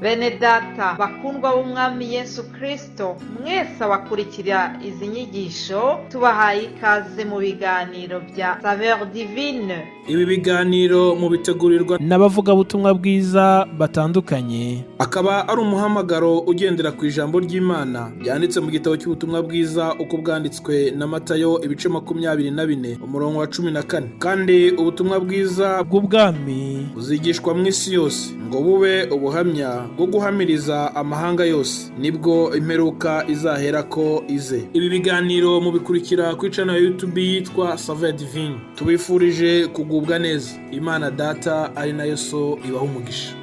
Bene data bakundwa b'Umwami Yesu Kristo, mwese abakurikira izi nyigisho, tubahaye ikaze mu biganiro bya Saveur Divine. Ibi biganiro mubitegurirwa n'abavugabutumwa bwiza batandukanye. Akaba ari umuhamagaro ugendera ku ijambo ry'Imana ryanditse mu gitabo cy'ubutumwa bwiza uko bwanditswe na Matayo, ibice 24, umurongo wa 14. Kandi ubutumwa bwiza bw'ubwami buzigishwa mu isi yose ngo bube ubuhamya bwo guhamiriza amahanga yose, nibwo imperuka izaherako ize. Ibi biganiro mubikurikira kuri channel ya YouTube yitwa Saveur Divine. Tubifurije kugubwa neza. Imana Data ari nayo So ibaha umugisha.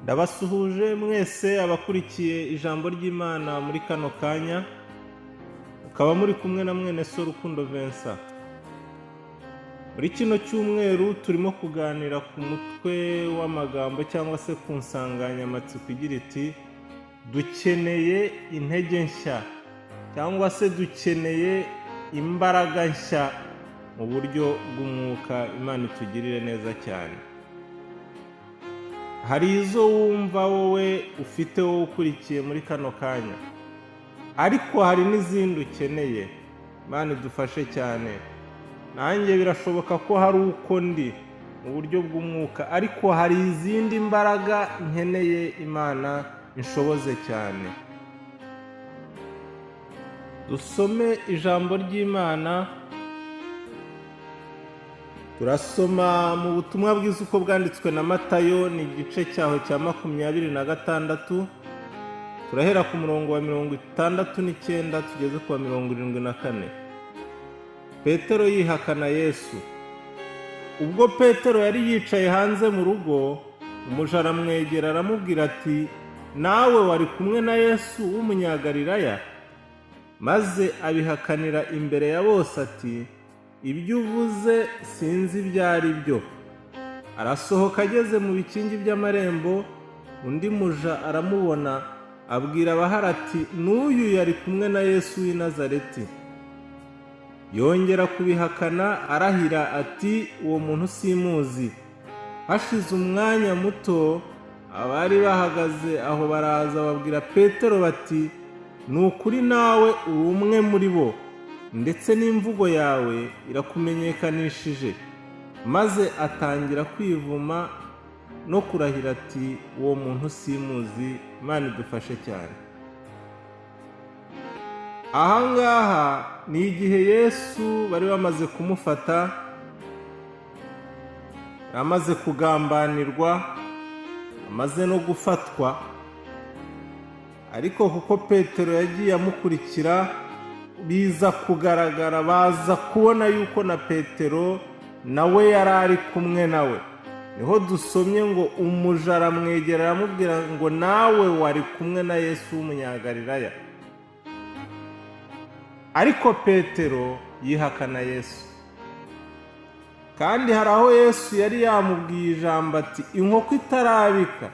Ndabasuhuje mwese abakurikiye ijambo ry'Imana muri kano kanya, mukaba muri kumwe na mwene so Rukundo Vincent. Muri kino cyumweru turimo kuganira ku mutwe w'amagambo cyangwa se ku nsanganyamatsiko igira iti: "Dukeneye intege nshya cyangwa se dukeneye imbaraga nshya mu buryo bw'umwuka." Imana itugirire neza cyane. Hari izo wumva wowe ufite, wowe ukurikiye muri kano kanya, ariko hari n'izindi ukeneye. Imana idufashe cyane. Nanjye birashoboka ko hari uko ndi mu buryo bw'umwuka, ariko hari izindi mbaraga nkeneye. Imana inshoboze cyane. Dusome ijambo ry'Imana. Turasoma mu butumwa bwiza uko bwanditswe na Matayo, ni igice cyaho cya 26. Turahera ku murongo wa 69 tugeze ku wa 74. Petero yihakana Yesu. Ubwo Petero yari yicaye hanze mu rugo, umuja aramwegera aramubwira ati: "Nawe wari kumwe na Yesu w'Umunyagalilaya." Maze abihakanira imbere ya bose ati: "Ibyo uvuze sinzi ibyo ari byo." Arasohoka ageze mu bikingi by'amarembo, undi muja aramubona, abwira abahari ati: "N'uyu yari kumwe na Yesu w'i Nazareti." Yongera kubihakana arahira ati: "Uwo muntu simuzi." Hashize umwanya muto, abari bahagaze aho baraza babwira Petero bati: "Ni ukuri nawe uri umwe muri bo, ndetse n'imvugo yawe irakumenyekanishije." Maze atangira kwivuma no kurahira ati: "Uwo muntu simuzi." Imana idufashe cyane. Ahangaha ni igihe Yesu bari bamaze kumufata, amaze kugambanirwa, amaze no gufatwa. Ariko kuko Petero yagiye amukurikira, biza kugaragara, baza kubona yuko na Petero nawe yari ari kumwe nawe. Niho dusomye ngo umuja aramwegera aramubwira ngo: "Nawe wari kumwe na Yesu w'Umunyagalilaya." Ariko Petero yihakana Yesu. Kandi hari aho Yesu yari yamubwiye ijambo ati: "Inkoko itarabika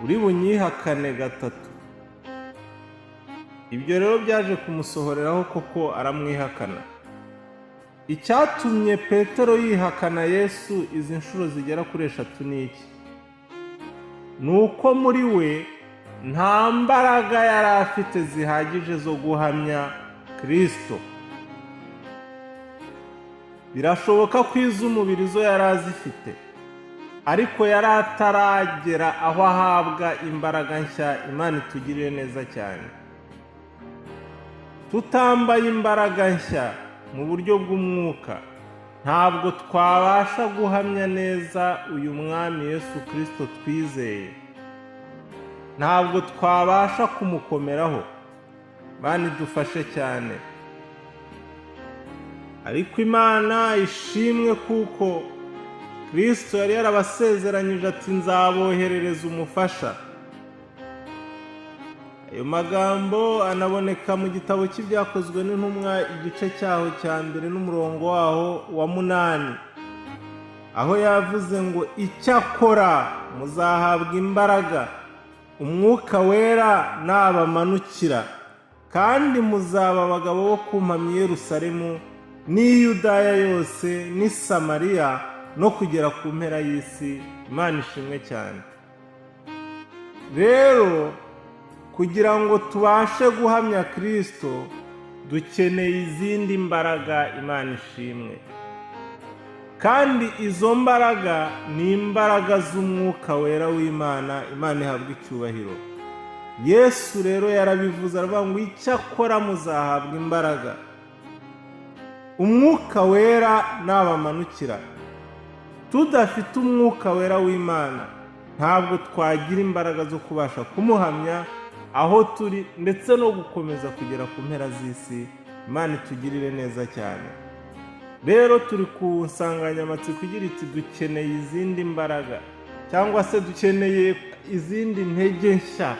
uri bunyihakane gatatu." Ibyo rero byaje kumusohoreraho koko, aramwihakana. Icyatumye Petero yihakana Yesu izi nshuro zigera kuri eshatu ni iki? Ni uko muri we nta mbaraga yari afite zihagije zo guhamya Kirisito. Birashoboka ko iz'umubiri zo yari azifite, ariko yari ataragera aho ahabwa imbaraga nshya. Imana itugirire neza cyane. Tutambaye imbaraga nshya mu buryo bw'umwuka, ntabwo twabasha guhamya neza uyu Mwami Yesu Kirisito twizeye, ntabwo twabasha kumukomeraho. Imana idufashe cyane. Ariko Imana ishimwe, kuko Kirisito yari yarabasezeranyije ati: "Nzaboherereza umufasha." Ayo magambo anaboneka mu gitabo cy'Ibyakozwe n'Intumwa, igice cyaho cya mbere n'umurongo waho wa 8, aho yavuze ngo: "Icyakora muzahabwa imbaraga Umwuka Wera nabamanukira, Kandi muzaba abagabo bo kumpamya i Yerusalemu n'i Yudaya yose n'i Samariya no kugera ku mpera y'isi. Imana ishimwe cyane. Rero kugira ngo tubashe guhamya Kirisito, dukeneye izindi mbaraga. Imana ishimwe. Kandi izo mbaraga ni imbaraga z'Umwuka Wera w'Imana. Imana ihabwa icyubahiro. Yesu rero yarabivuze, aravuga ngo: "Icyakora muzahabwa imbaraga Umwuka Wera nabamanukira." Tudafite Umwuka Wera w'Imana, ntabwo twagira imbaraga zo kubasha kumuhamya aho turi, ndetse no gukomeza kugera ku mpera z'isi. Imana itugirire neza cyane. Rero turi ku nsanganyamatsiko igira iti: "Dukeneye izindi mbaraga", cyangwa se dukeneye izindi ntege nshya.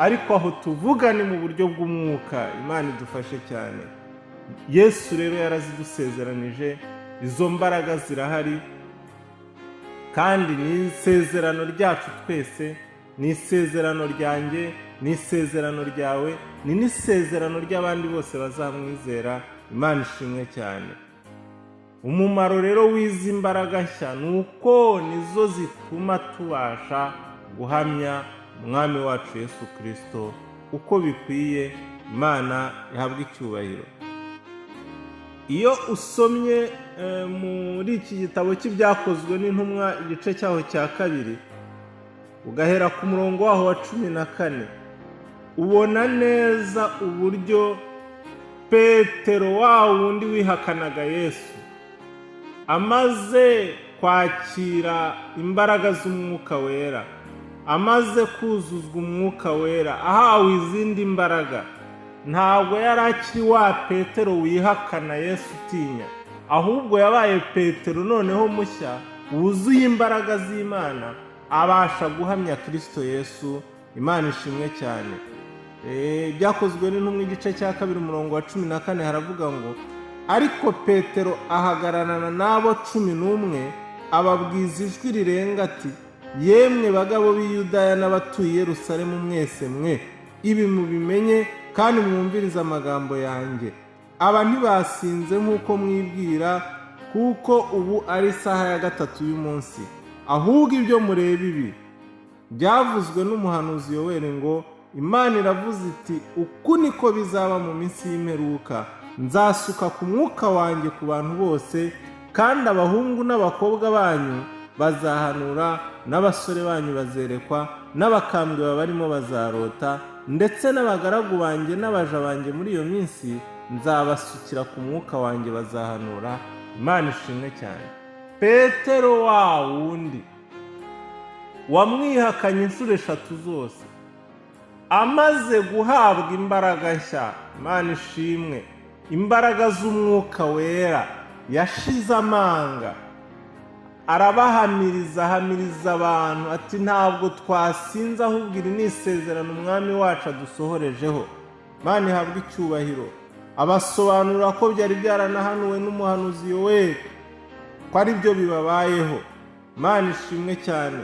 Ariko aho tuvuga ni mu buryo bw'umwuka. Imana idufashe cyane. Yesu rero yarazidusezeranije, izo mbaraga zirahari, kandi ni isezerano ryacu twese, ni isezerano ryanjye, ni isezerano ryawe, ni n'isezerano ry'abandi bose bazamwizera. Imana ishimwe cyane. Umumaro rero w'izi mbaraga nshya ni uko nizo zituma tubasha guhamya Umwami wacu Yesu Kirisito uko bikwiye. Imana ihabwa icyubahiro. Iyo usomye muri iki gitabo cy'Ibyakozwe n'Intumwa, igice cyaho cya 2, ugahera ku murongo waho wa 14, ubona neza uburyo Petero, wa wundi wihakanaga Yesu, amaze kwakira imbaraga z'Umwuka Wera, amaze kuzuzwa Umwuka Wera, ahawe izindi mbaraga, ntabwo yari akiri wa Petero wihakana Yesu utinya, ahubwo yabaye Petero noneho mushya, wuzuye imbaraga z'Imana, abasha guhamya Kirisito Yesu. Imana ishimwe cyane. Byakozwe n'Intumwa, igice cya 2, umurongo wa 14, haravuga ngo: "Ariko Petero ahagararana n'abo 11, ababwiza ijwi rirenga ati: 'Yemwe bagabo b'i Yudaya n'abatuye Yerusalemu mwese mwe, ibi mubimenye kandi mwumvirize amagambo yanjye. Aba ntibasinze nk'uko mwibwira, kuko ubu ari isaha ya 3 y'umunsi. Ahubwo ibyo mureba ibi byavuzwe n'umuhanuzi Yoweri ngo: Imana iravuze iti: Uku niko bizaba mu minsi y'imperuka, nzasuka ku mwuka wanjye ku bantu bose, kandi abahungu n'abakobwa banyu bazahanura, n'abasore banyu bazerekwa, n'abakambwe babarimo bazarota, ndetse n'abagaragu banjye n'abaja banjye muri iyo minsi nzabasukira ku mwuka wanjye, bazahanura.'" Imana ishimwe cyane. Petero wa wundi wamwihakanye inshuro 3 zose, amaze guhabwa imbaraga nshya, Imana ishimwe, imbaraga z'Umwuka Wera, yashize amanga, arabahamiriza, ahamiriza abantu ati: "Ntabwo twasinze, ahubwo iri ni isezerano Umwami wacu adusohorejeho." Imana ihabwa icyubahiro. Abasobanurira ko byari byaranahanuwe n'umuhanuzi Yoweri, ko ari byo bibabayeho. Imana ishimwe cyane.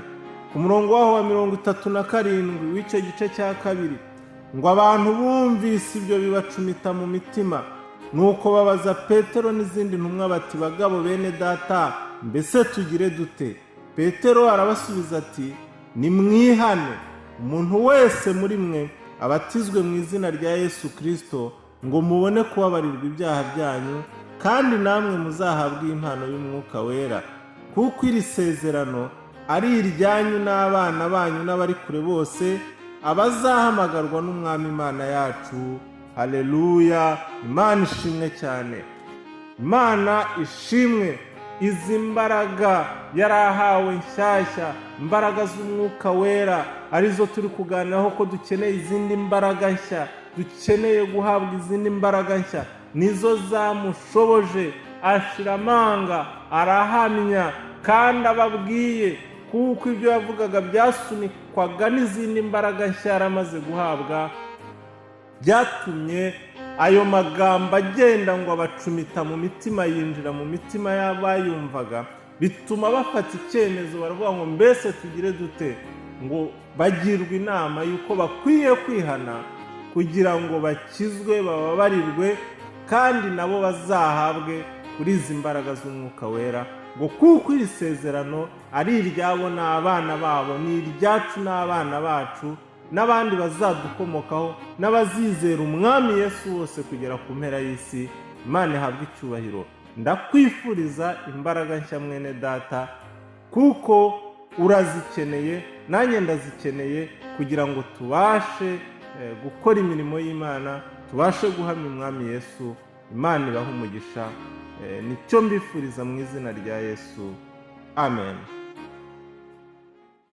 Ku murongo waho wa 37 w'icyo gice cya 2 ngo: "Abantu bumvise ibyo bibacumita mu mitima, nuko babaza Petero n'izindi ntumwa bati: 'Bagabo bene data, mbese tugire dute?' Petero arabasubiza ati: 'Nimwihane, umuntu wese muri mwe abatizwe mu izina rya Yesu Kirisito, ngo mubone kubabarirwa ibyaha byanyu, kandi namwe muzahabwe impano y'Umwuka Wera, kuko iri sezerano ari iryanyu n'abana banyu n'abari kure bose, abazahamagarwa n'Umwami Imana yacu.'" Haleluya! Imana ishimwe cyane. Imana ishimwe. Izi mbaraga yari ahawe nshyashya, imbaraga z'Umwuka Wera, arizo turi kuganiraho, ko dukeneye izindi mbaraga nshya, dukeneye guhabwa izindi mbaraga nshya, nizo zamushoboje ashira amanga, arahamya kandi ababwiye, kuko ibyo yavugaga byasunikwaga n'izindi mbaraga nshya yari amaze guhabwa. Byatumye ayo magambo agenda ngo abacumita mu mitima, yinjira mu mitima y'abayumvaga, bituma bafata icyemezo, baravuga ngo: "Mbese tugire dute?" Ngo bagirwa inama y'uko bakwiye kwihana. Kugira ngo bakizwe, bababarirwe, kandi nabo bazahabwe kuri izi mbaraga z'Umwuka Wera, ngo kuko iri sezerano ari iryabo n'abana babo, ni iryacu n'abana bacu n'abandi bazadukomokaho n'abazizera Umwami Yesu bose kugera ku mpera y'isi. Imana ihabwe icyubahiro. Ndakwifuriza imbaraga nshya, mwene data, kuko urazikeneye, nanjye ndazikeneye, kugira ngo tubashe gukora imirimo y'Imana, tubashe guhamya Umwami Yesu. Imana ibahe umugisha. Nicyo mbifuriza mu izina rya Yesu, amen.